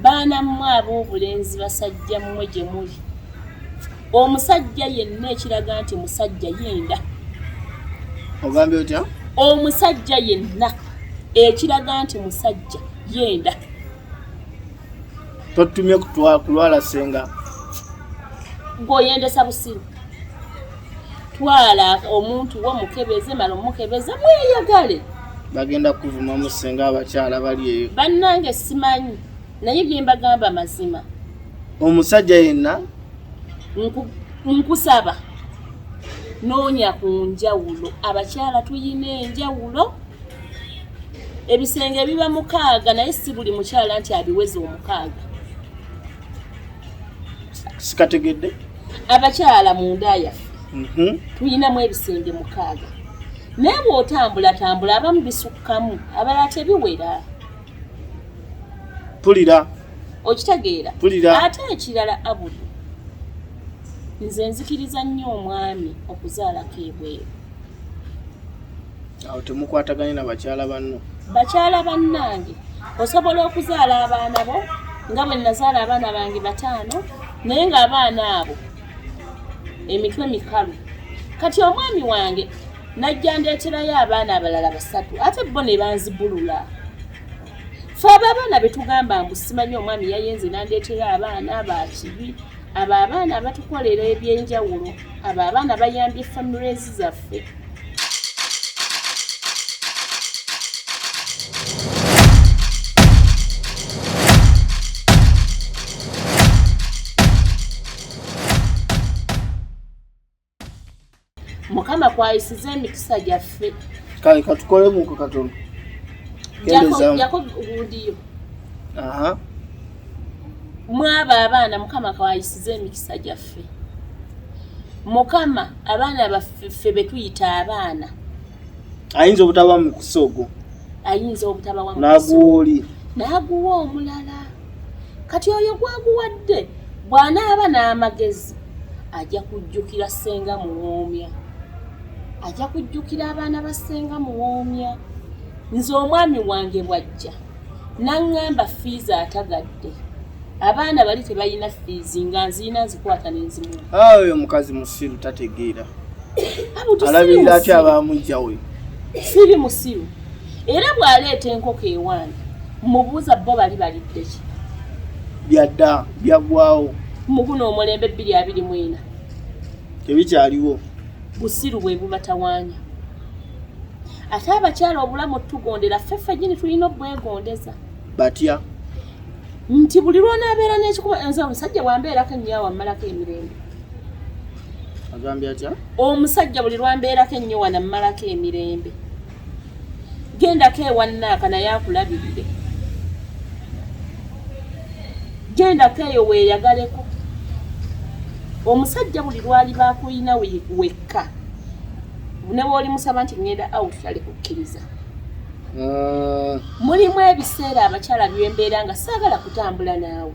Baana mmwe ab'obulenzi, basajja mmwe gye muli, omusajja yenna ekiraga nti musajja yenda. Ogambye otya? Omusajja yenna ekiraga nti musajja yenda. Totumye kulwala senga. Gwoyendesa busiru. Twala omuntu wo mukebeze, mala omukebeze mweyagale. Bagenda kuvumamu senga abakyala bali eyo. Bannange simanyi, naye bye mbagamba mazima. Omusajja yenna nkusaba noonya ku njawulo. Abakyala tuyina enjawulo. Ebisenge biba 6, naye si buli mukyala nti abiweza 6. Sikategedde. Abakyala munda yaffe tuyinamu ebisenge 6, naye bw'otambulatambula abamu bisukkamu, abalala tebiwera. Pulira. Okitegeera? Pulira. Ate ekirala Abudu, nze nzikiriza nnyo omwami okuzaalako ebweru. Awo temukwataganye na bakyala banno? Bakyala bannange, osobola okuzaala abaana bo nga bwe nazaala abaana bange 5, naye ng'abaana abo emitwe mikalu. Kati omwami wange najja ndeeterayo abaana abalala 3, ate bo ne banzibulula. Ffe abo abaana be tugamba mbu simanyi omwami yayenze n'andeetera abaana ba kibi, abo abaana batukolera ebyenjawulo, abo abaana bayambye families zaffe. Mukama kwayisiza emikisa gyaffe. Kale katukolemuko katono. Jako gundiyo. Mwaba abaana Mukama kwayisiza emikisa gyaffe. Mukama abaana baffe ffe be tuyita abaana. Ayinza obutaba mukisa ogwo. Ayinza obutaba wa mukisa. N'aguwa oli. N'aguwa omulala. Kati oyo gwaguwadde bw'anaaba n'amagezi ajja kujjukira ssenga Muwoomya. Ajja kujjukira abaana ba ssenga Muwoomya. Nze omwami wange bw'ajja n'aŋŋamba fiizi atagadde. Abaana bali tebalina fiizi nga nziina nzikwata n'enzimuwa. Oyo omukazi musiru tategeera. Alabirira atya abamujja we? Siri musiru. Era bw'aleeta enkoko ewange mubuuza bo bali balidde ki? Byadda byaggwawo. Mu guno omulembe 2024. Tebikyaliwo. Busiru bwe bubatawaanya. Ate abakyala obulamu tugondera ffe ffennyini tulina obwegondeza. Batya? Nti buli lw'onaabeera n'ekikuba nze omusajja bw'ambeerako ennyo awo ammalako emirembe. Agambye atya? Omusajja buli lw'ambeerako ennyo wano ammalako emirembe. Gendako ewa Nnaaka naye akulabirire. Gendako eyo weeyagaleko. Omusajja buli lwali baakuyina wekka ne bw'oli musaba nti ŋŋenda out tali kukkiriza. Mulimu ebiseera abakyala byembeera nga saagala kutambula naawe.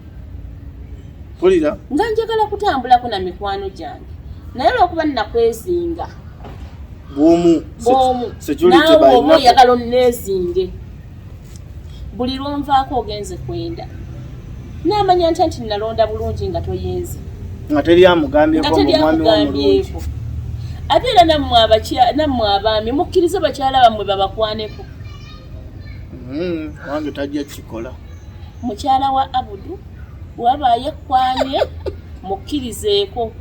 Pulira. Nga njagala kutambulako na mikwano gyange. Naye olw'okuba nnakwezinga. Bw'omu. Bw'omu. Naawe oba oyagala onneezinge. Buli lw'onvaako ogenze kwenda. Naamanya ntya nti nalonda bulungi nga toyenze. Nga teri amugambyeko omwami w'omulungi. Ate era nammwe abaami mukkirize bakyala bammwe babakwaneko. Wange tajja kikola. Mukyala wa Abudu waba yekwanye mukkirizeeko.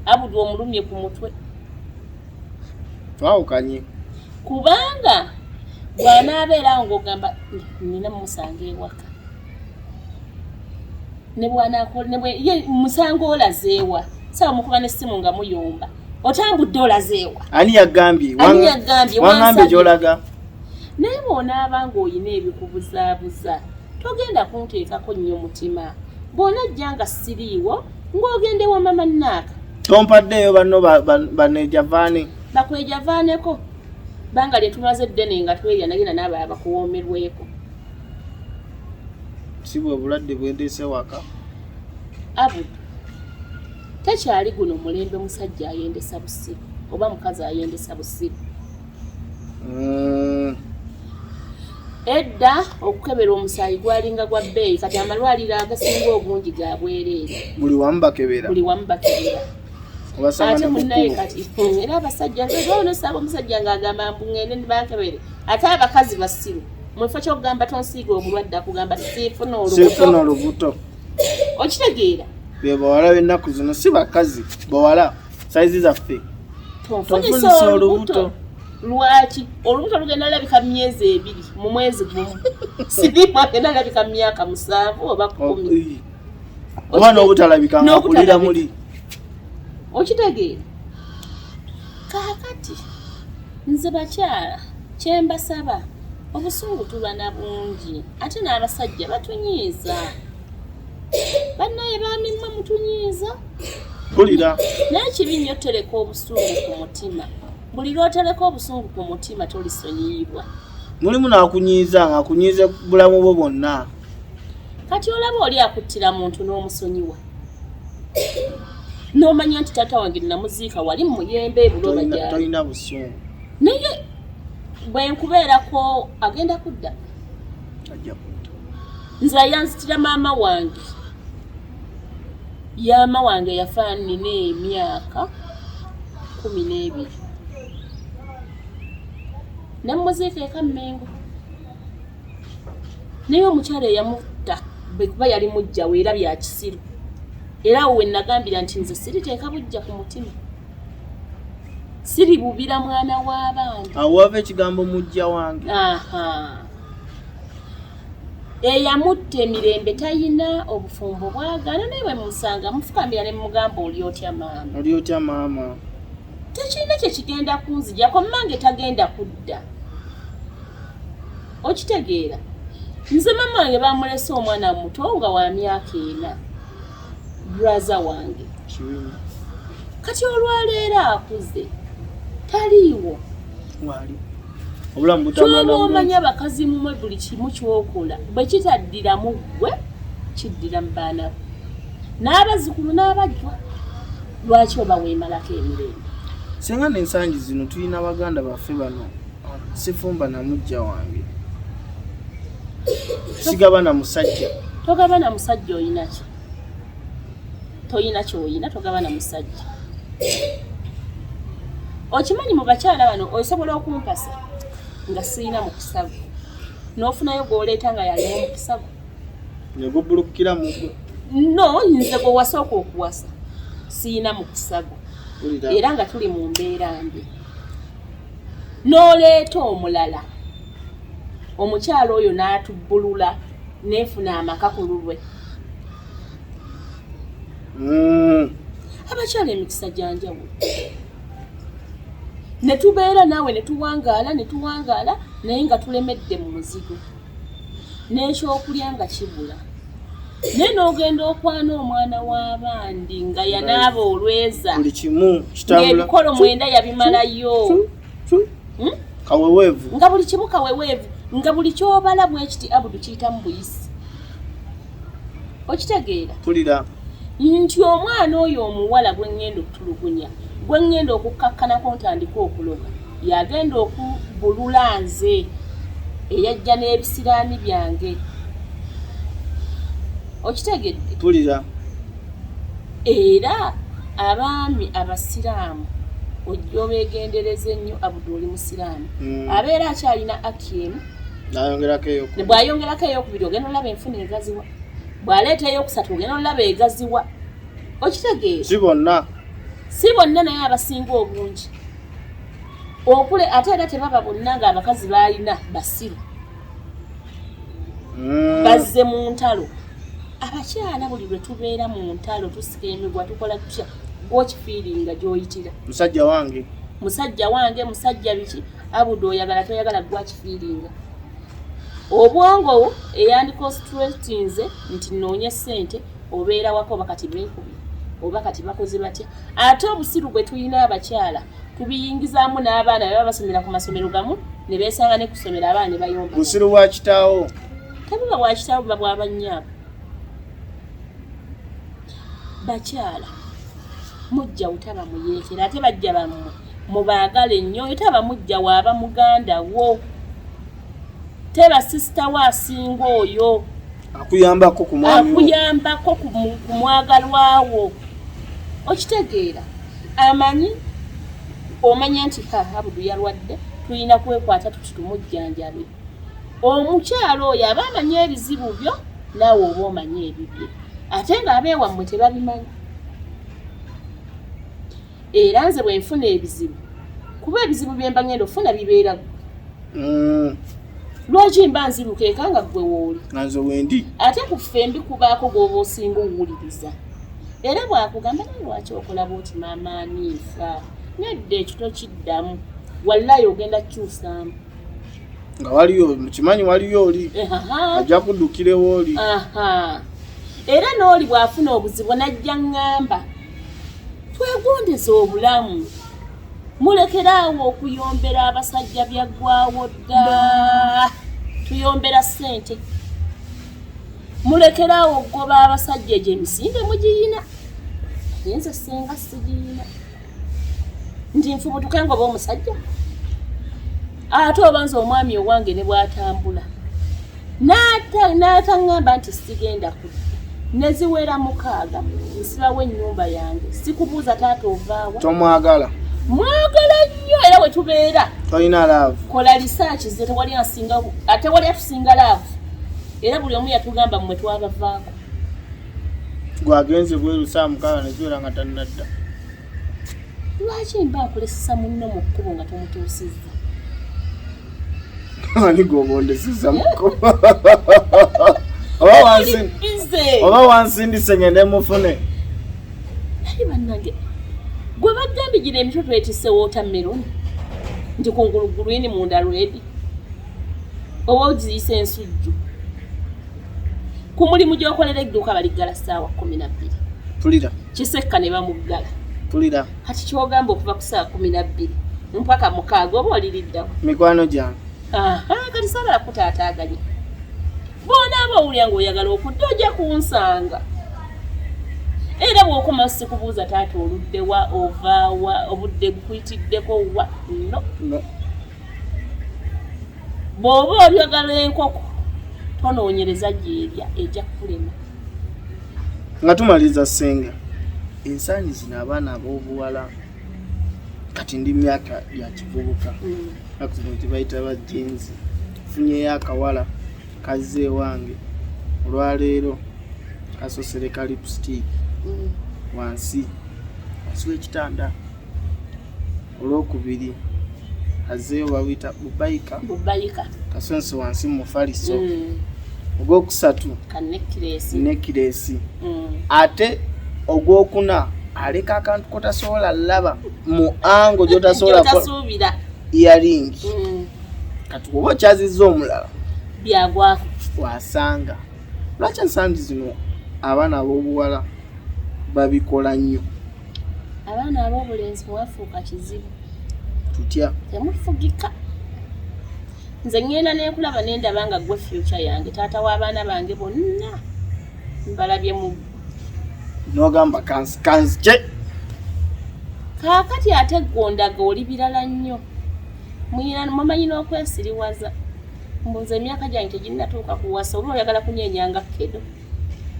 Abudu omulumye ku mutwe. Twawukanye. Kubanga bw'anaabeera ng'ogamba nina musanga ewaka. Ne bw'anaakola ne bwe ye musanga olazeewa. Sawa mukuba n'essimu nga muyomba. Otambudde olazeewa. Ani yagambye? Ani yagambye? Wangambye gy'olaga. Naye bw'onaaba ng'olina ebikubuzaabuza togenda kunteekako nnyo mutima. Bw'onajja nga siriiwo ng'ogenda ewa mama Nnaaka. Tompaddeeyo banno baneejavaane. Bakwejavaaneko. Banga lye tumaze eddene nga twerya nagenda n'abalala bakuwoomerweko. Si bwe bulwadde bwendeese waka. Abudu, tekyali guno mulembe musajja ayendesa busiru oba mukazi ayendesa busiru. Edda okukebera omusaayi gwalinga gwa bbeeyi, kati amalwaliro agasinga obungi ga bwereere. Buli wamu bakebera. Buli wamu bakebera. Ate munnaye kati era abasajja nze omusajja ng'agamba mbu ŋŋende bankebere, ate abakazi basiru. Mu kifo ky'okugamba tonsiiga obulwadde, akugamba siifuna olubuto. Okitegeera? Be bawala b'ennaku zino, si bakazi, bawala sayizi zaffe. Tonfunisa olubuto. Lwaki olubuto lugenda labika myezi 2 mu mwezi gumu? Sirimu agenda labika myaka 7 oba 10. Oba n'obutalabika nga akulira muli. Okitegeera? Kaakati nze bakyala kyembasaba, obusungu tuba na bungi, ate n'abasajja batunyiiza. Bannaye baami mmwe mutunyiiza. Mpulira. Naye kibi nnyo tereka obusungu ku mutima. Buli lw'otereka obusungu ku mutima tolisonyiyibwa. Mulimu n'akunyiiza ng'akunyiiza bulamu bwo bwonna. Kati olaba oli akuttira muntu n'omusonyiwa. N'omanya nti taata wange namuziika wali mu muyembe ebuloba gyali. Tolina busungu. Naye bwe nkubeerako agenda kudda. Ajja kudda. Nze ayanzitira maama wange. Yaama wange yafa nnina emyaka 12. Ne mmuziika eka Mmengo. Naye omukyala eyamutta kuba yali mujjawe era bya kisiru. Era awo we nagambira nti nze siriteeka bujja ku mutima. Siribubira mwana w'abaana. Awo wava ekigambo mujja wange. Aha. Eyamutta emirembe tayina, obufumbo bwagaana, naye bwe musanga mufukambira ne mugamba oli otya maama. Oli otya maama. Tekirina kye kigenda kunzijako, mmange tagenda kudda. Okitegeera? Nze maama wange bamulese omwana muto nga wa myaka 4. Braza wange. Kati olwaleero akuze taliiwo. Obulamu Ky'oba omanya abakazi mumwe buli kimu ky'okola bwe kitaddira mu ggwe kiddira mu baana bo n'abazzukulu n'abajjwa. Lwaki oba weemalako emirembe? Singa n'ensangi zino tulina baganda baffe bano, sifumba na mujja wange, sigabana musajja. Togabana musajja, oyina ki? Toyina ky'oyina, togabana musajja. Okimanyi mu bakyala bano osobola okumpasa nga sirina mukisa gwo, n'ofunayo gw'oleeta nga yalimu omukisa gwo. Ne gubulukira mu gwe. No, nze gwe wasooka okuwasa siyina mukisa gwo, era nga tuli mu mbeera mbi, n'oleeta omulala, omukyala oyo n'atubbulula neefuna amaka ku lulwe. Abakyala emikisa gya njawulo. Ne tubeera naawe ne tuwangaala ne tuwangaala, naye nga tulemedde mu muzigo n'ekyokulya nga kibula, naye n'ogenda okwana omwana w'abandi nga yanaaba olweza, buli kimu kitambula, ng'ebikolo 9 yabimalayo, Kaweweevu. Nga buli kimu kaweweevu, nga buli ky'obala bwekiti Abudu kiyitamu buyisi. Okitegeera? Mpulira. Nti omwana oyo omuwala gwe ŋŋenda okutulugunya, gwe ŋŋenda okukkakkanako ntandike okuloga, yagenda okubulula nze eyajja n'ebisiraani byange. Okitegedde? Mpulira. Era abaami abasiraamu ojja obeegendereza ennyo. Abudu, oli musiraamu, abeera akyalina akiemu. Nayongerako eyokubiri. Bw'ayongerako eyokubiri ogenda olaba enfuna egaziwa, bw'aleeta eyokusatu ogenda olaba egaziwa. Okitegeera? Si bonna. Si bonna, naye abasinga obungi okule. Ate era tebaba bonna ng'abakazi baalina basiru. Bazze mu ntalo. Abakyala buli lwe tubeera mu ntalo tusika emigwa, tukola tutya, gwokifiiringa gy'oyitira. Musajja wange. Musajja wange, musajja biki. Abudu, oyagala toyagala, gwakifiiringa. Obwongo eyandikostratinze nti noonye ssente, obeera waka, oba kati beekubye oba kati bakoze batya. Ate obusiru bwe tulina abakyala tubiyingizaamu n'abaana baba basomera ku masomero gamu, ne beesanga ne kusomera abaana ne bayomba. Busiru bwa kitaawo. Tebuba bwa kitaawo, buba bwa bannyaabo. Bakyala, mujja wutaba muyeekera, ate bajja bammwe mubaagale nnyo. Oyo taba mujja, waaba muganda wo. Teba sisita we asinga oyo akuyambako ku mwami wo. Akuyambako ku mwagalwa wo. Okitegeera, amanyi omanya nti ha Abudu yalwadde, tulina kwekwata tuti tumujjanjabe. Omukyalo oyo aba amanyi ebizibu byo, naawe oba omanyi ebibye, ate ng'abeewammwe tebabimanyi. Era nze bwe nfuna ebizibu, kuba ebizibu bye mba ngenda ofuna bibeera ggwe. Lwaki mba nziruka eka nga ggwe wooli? Nga nze wendi. Ate ku ffembi kubaako gw'oba osinga owuliriza. Era bw'akugamba naye lwaki okola bw'oti maama Aniifa, nedda ekyo tokiddamu, wallayi ogenda kukyusaamu. Nga waliyo mukimanyi waliyo oli ajja kuddukira ewooli. Era n'oli bw'afuna obuzibu n'ajja ŋŋamba twegondeze obulamu, mulekeraawo okuyombera abasajja byaggwawo dda, tuyombera ssente. Mulekeraawo okugoba abasajja, egyo emisinde mugiyina, naye nze singa sigiyina nti nfubutuke ngoba omusajja. Ate oba nze omwami owange ne bw'atambula n'ataŋŋamba nti sigenda kudda, ne ziwera 6 nsibawo ennyumba yange, sikubuuza taata ovaawa. Tomwagala? Mwagala nnyo, era we tubeera. Tolina love. Kola research ze, tewali asinga, tewali atusinga love, era buli omu yatugamba mmwe twabavaako. Gwagenze bweru saa 6 neziwera nga tannadda. Lwaki mba nkulesesa munno mu kkubo nga tomutuusizza? Ani gw'obondeseza mu kkubo? Oba wansindise ngende mufune. Naye bannange, gwe bagambye gino emitwe twetisse watermelon nti kungulu green munda red, oba ogiyisa ensujju. Ku mulimu gy'okolera edduuka baliggala ssaawa 12. Pulira. Kisekka ne bamuggala. Pulira. Kati ky'ogamba okuva ku ssaawa 12 mpaka 6 oba oliriddawo? Mikwano gyange. Kati saagala kutaataaganya. Bw'onaaba owulira ng'oyagala okudda ojja kunsanga. Era bw'okoma sikubuuza taata oludde wa, ova wa, obudde bukuyitiddeko wa, no. No. Bw'oba oyagala enkoko tonoonyereza gy'erya, ejja kukulema. Nga tumaliriza ssenga, ensangi zino abaana ab'obuwala, kati ndi myaka ya kivubuka, naku zino gye bayita ba Gen Z, nfunyeyo akawala kazze ewange olwaleero, kasosere ka lipstick wansi wansi w'ekitanda. Olwokubiri azzeeyo babuyita bubayika, bubayika, kasonse wansi mu mufaliso. Ogwokusatu ka necklace. Necklace. Ate ogwokuna aleka akantu kotasobola laba mu ango gyotasobola gyotasuubira, earring. Kati oba okyazizza omulala, byagwako. Wasanga lwaki ensangi zino abaana ab'obuwala babikola nnyo? Abaana ab'obulenzi mwafuuka kizibu. Tutya? Temufugika. Nze ŋŋenda nenkulaba nendaba nga gwe future yange, taata w'abaana bange bonna mbalabye mu N'ogamba kanzije. Kaakati ate ggondaga oli birala nnyo. Mumanyi n'okwesiriwaza, mbuuza emyaka gyange teginnatuuka kuwasa, oba oyagala kunyenyanga kedo?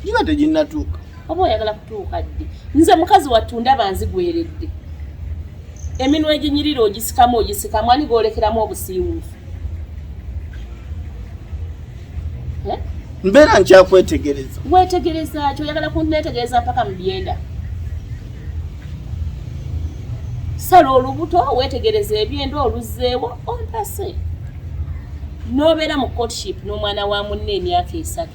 Giba teginnatuuka. Oba oyagala kutuuka ddi? Nze mukazi wattu ndaba nzigweredde, eminwe eginyirira ogisikamu ogisikamu, ani gwolekeramu obusiiwuufu? Eh? Mbeera nkyakwetegereza. Wetegereza ki? Oyagala kunneetegereza mpaka mu byenda? Sala olubuto weetegereza ebyenda, oluzzeewo ompase, n'obeera mu courtship n'omwana wa munne emyaka 3,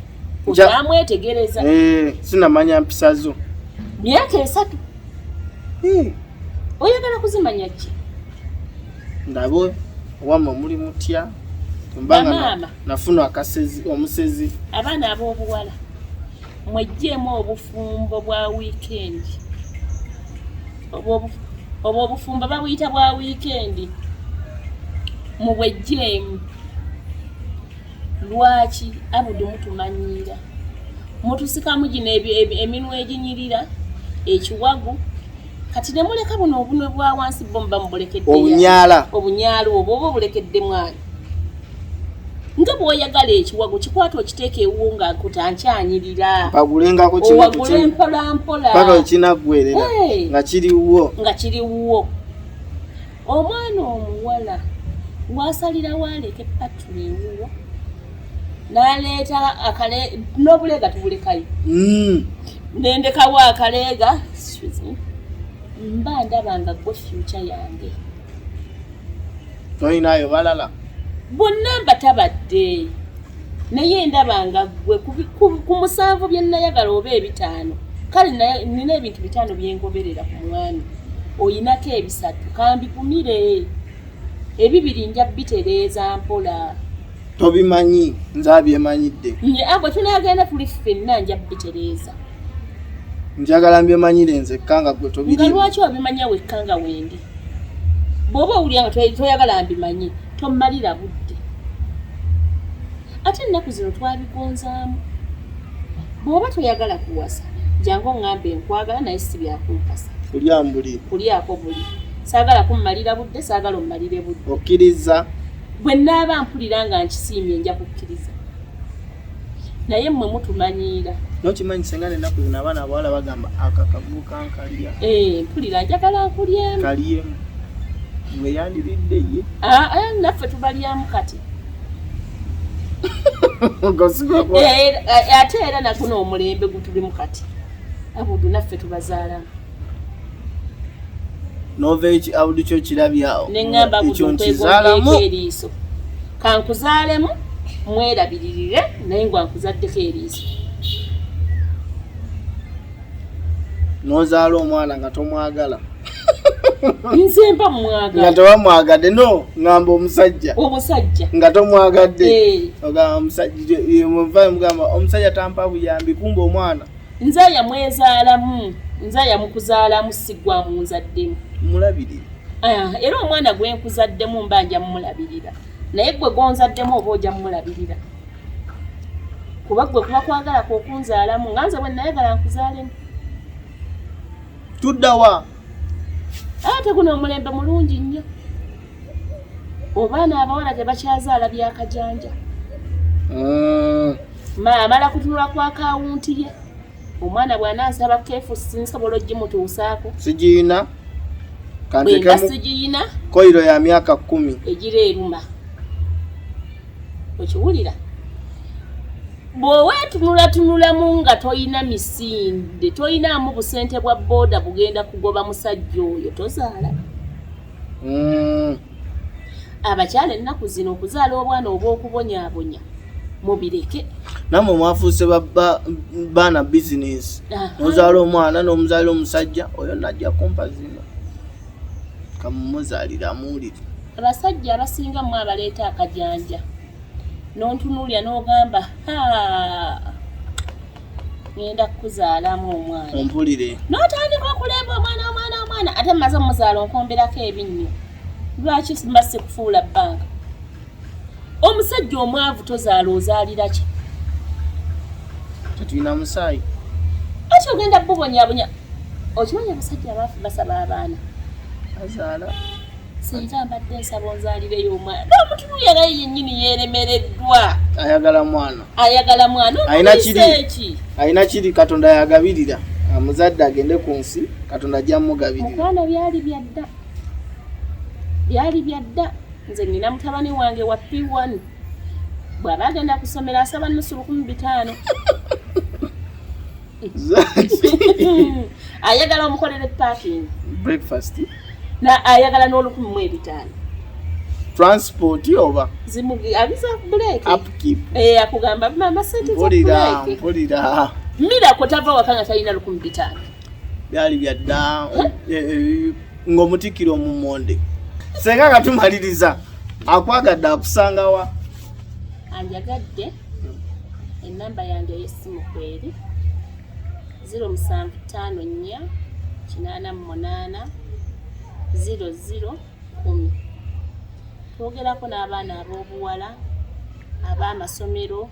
okyamwetegereza. Eh, sinamanya mpisa zo. Myaka 3. Oyagala kuzimanya ki? Ndabe wamma muli mutya, mbanga Bamaama. nafuna akasezi omusezi. Abaana ab'obuwala, mweggyemu obufumbo bwa weekend. Obwo obufumbo babuyita bwa weekend, mubweggyemu. Lwaki Abudu mutumanyiira, mutusikamu gino eminwe eginyirira ekiwagu, kati ne muleka buno obunwe bwa wansi, bo muba mubulekedde Obunyaala. Obunyaala obwo oba obulekedde mwana. Nga bw'oyagala ekiwago kikwata okiteeka ewuwo nga nkutankyanyirira. Mpagulengako kimu ku Owagule kimu mpola mpola. paka wekinaggwerera Hey. nga kiriwo. Nga kiriwo. Omwana omuwala wasalirawo aleka epatula ewuwo n'aleeta akale n'obuleega tubulekayo. Nendekawo akaleega, excuse me, mba ndaba nga gwe future yange. Tolinayo balala? Bonna mbatabadde, naye ndaba nga gwe ku 7 bye nayagala oba 5. Kale nina ebintu 5 bye ngoberera ku mwami, oyinako 3, kambikumire 2 nja bitereeza mpola. Tobimanyi, nze abyemanyidde. Bwe tunaagenda tuli ffenna nja bitereeza. Njagala mbyemanyire nzekka nga gwe Nga tobiriimu. lwaki obimanya wekka nga wendi? Bw'oba owulira nga toyagala mbimanyi, tommalira budde. Ate ennaku zino twabigonzaamu. Bw'oba toyagala kuwasa, jangu oŋŋambe nkwagala naye si byakumpasa. Kulya mbuli. Kulyako buli. Saagala kummalira budde, saagala ommalire budde. Okkiriza? Bwe nnaaba mpulira nga nkisiimye nja kukkiriza. Naye mmwe mutumanyiira. Nokimanyi senga n'ennaku zino abaana abawala bagamba akakavuka nkalya. Mpulira njagala nkulyemu. Kalyemu. Gwe yandiridde ye. Naffe tubalyamu kati. Gosiba Ate era naguno omulembe gutulimu kati. Abudu naffe tubazaalamu. Nova eki abudu kyo kirabye awo. Ne ŋŋamba abudu Ekyo nkwegombeko nkizaalamu. eriiso. Kankuzaalemu mwerabiririre naye nga nkuzaddeko eriiso. N'ozaala omwana nga tomwagala. Nze mba mwagala. Nga tewamwagadde, no, ŋŋamba omusajja. Omusajja. Nga tomwagadde. Ogamba omusajja, muva mugamba omusajja tampa buyambi, kumbe omwana. Nze yamwezaalamu, nze yamukuzaalamu, si gwe amunzaddemu. Mulabirire. Era omwana gwe nkuzaddemu mba nja mmulabirira. Naye gwe gw'onzaddemu oba ojja mmulabirira. Kuba gwe kuba kwagala kwe okunzaalamu, nga nze bwe nayagala nkuzaalemu. Tudda wa? Ate guno omulembe mulungi nnyo. Obaana abawala tebakyazaala byakajanja. Amala kutunula ku akawunti ye. Omwana bw'anansaba keefu sinsobola ogimutuusaako. Sigiyina. Bwe mba sigiyina. Koyiro ya myaka 10. Egira eruma. Okiwulira? Bw'oweetunulatunulamu nga toyina misinde, toyinaamu busente bwa booda bugenda kugoba musajja oyo, tozaala. Abakyala ennaku zino okuzaala obwana obw'okubonyaabonya mubireke. Nammwe mwafuuse baana bizinesi. N'ozaala omwana n'omuzaalira omusajja oyo najja kumpa zino. Kamumuzaalira amuwulire. Abasajja abasinga mmwe abaleeta akajanja. N'ontunuulira n'ogamba, ha, ngenda kukuzaalamu omwana. Ompulire. N'otandika okulemba omwana, omwana, omwana, ate mmaze omuzaala onkomberako ebinnyo. Lwaki mba sikufuula bbanga? Omusajja omwavu tozaala, ozaalira ki? Tetulina musaayi. Ate ogenda bubonyaabonya. Okimanyi abasajja abaafu basaba abaana? Azaala. Singa mbadde nsaba onzaalireyo omwana. N'omutunuulira naye yennyini yeeremereddwa. Ayagala mwana. Ayagala mwana. Alina Omuyise kiri. eki? Alina kiri Katonda yagabirira. Amuzadde agende ku nsi, Katonda ajja mugabirira. Mukwano byali bya dda. Byali bya dda. Nze nnina mutabani wange wa P1. Bw'aba agenda kusomera asaba nusu 1500. Ayagala omukolere parking. Breakfast. Na ayagala n'olukumi mu ebitaano. Transport oba? Abiza break. Upkeep. Akugamba mama sente za Mpulira, break. mpulira. Miracle tava waka nga talina 1500. Byali bya dda, ng'omutikkira omumonde. Senga nga tumaliriza, akwagadde akusangawa? Anjagadde, ennamba yange ey'essimu kweri zero musanvu ttaano nnya kinaana mu munaana zero zero kkumi. Twogerako n'abaana ab'obuwala, ab'amasomero,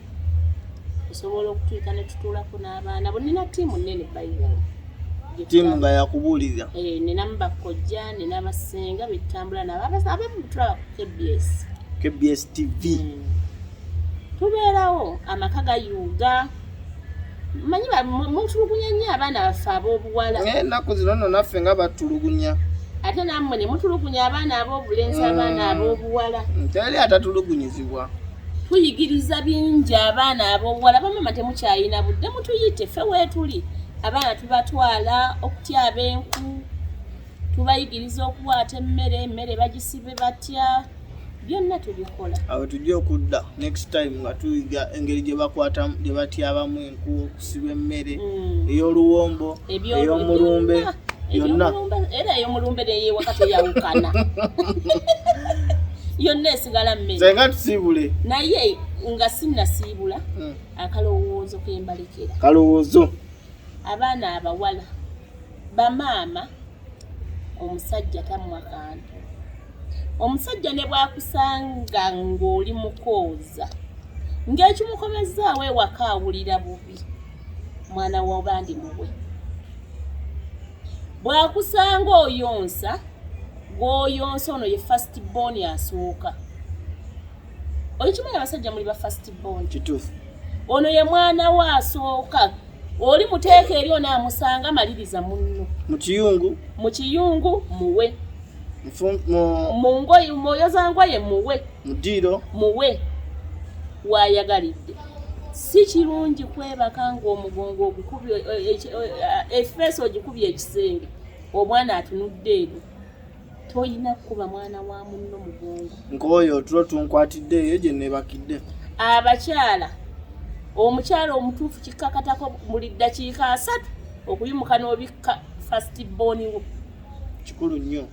osobola okutuyita ne tutuulako n'abaana bo. Nina ttiimu nnene by the way. Ttiimu nga yakubuulira. Ninamu bakojja, nina basenga betutambula nabo, abamu tulaba ku KBS. KBS TV. Tubeerawo, amaka gayuuga. Manyi mutulugunya nnyo abaana baffe ab'obuwala. Ennaku zino nno naffe nga batulugunya. Ate nammwe ne mutulugunya abaana ab'obulenzi, abaana ab'obuwala. Teri atatulugunyizibwa. Tuyigiriza bingi abaana ab'obuwala. Bamama temukyayina budde, mutuyite ffe weetuli. Abaana tubatwala okutyaba enku, tubayigiriza okuwaata emmere, emmere bagisibe batya, byonna tubikola. Awo tujja okudda next time nga tuyiga engeri gye bakwatamu, gye batyabamu enku, okusiba emmere ey'oluwombo, ey'omulumbe, byonna. Era ey'omulumbe neyewaka teyawukana, yonna esigala mmere. Senga tusiibule. Naye nga sinnasiibula, akalowoozo kembalekera. Kalowoozo. Abaana abawala, bamaama, omusajja tammwa kantu. Omusajja ne bwakusanga ng'oli mukooza, ng'ekimukomezaawo ewaka, awulira bubi. Mwana w'obandi muwe. Bw'akusanga oyonsa, gw'oyonsa ono ye first born asooka. Okimanyi abasajja muli ba first born? Kituufu. Ono ye mwana we asooka. Oli muteeka eri, onaamusanga maliriza munno. Mu kiyungu. Mu kiyungu muwe, mu ngoye, mwoyoza ngoye muwe, mu ddiiro. Muwe wayagalidde. Si kirungi kwebaka ng'omugongo ogukubye, efeesi ogikubye ekisenge, omwana atunudde eno. Toyina kukuba mwana wa munno mugongo. Nkooyo, otulo tunkwatidde eyo gye neebakidde. Abakyala, omukyala omutuufu kikkakatako buli ddakiika 30 okuyimuka n'obikka first born wo. Kikulu nnyo.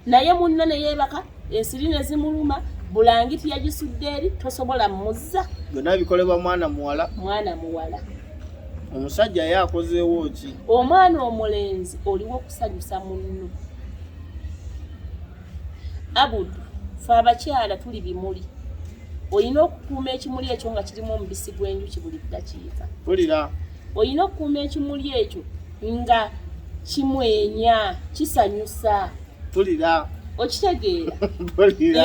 Naye munno ne yeebaka, ensiri ne zimuluma, bulangiti yagisudde eri, tosobola muzza. Byonna bikolebwa mwana muwala. Mwana muwala. Omusajja ye akozeewo ki? Omwana omulenzi oliwo okusanyusa munno. Abudu, fe abakyala tuli bimuli. Olina okukuuma ekimuli ekyo nga kirimu omubisi gw'enjuki buli ddakiika. Mpulira. Olina okukuuma ekimuli ekyo nga kimwenya, kisanyusa. Mpulira. Okitegeera? Mpulira.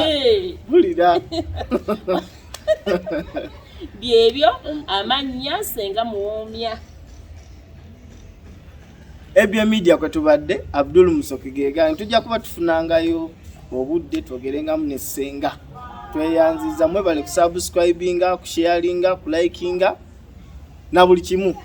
Mpulira. Byebyo amannya, Senga Muwoomya. Ebyo media kwe tubadde, Abdul Musoke gegange. Tujja kuba tufunangayo obudde twogerengamu ne Ssenga. Tweyanziza, mwebale kusubscribinga, kusharinga, kulikinga na buli kimu.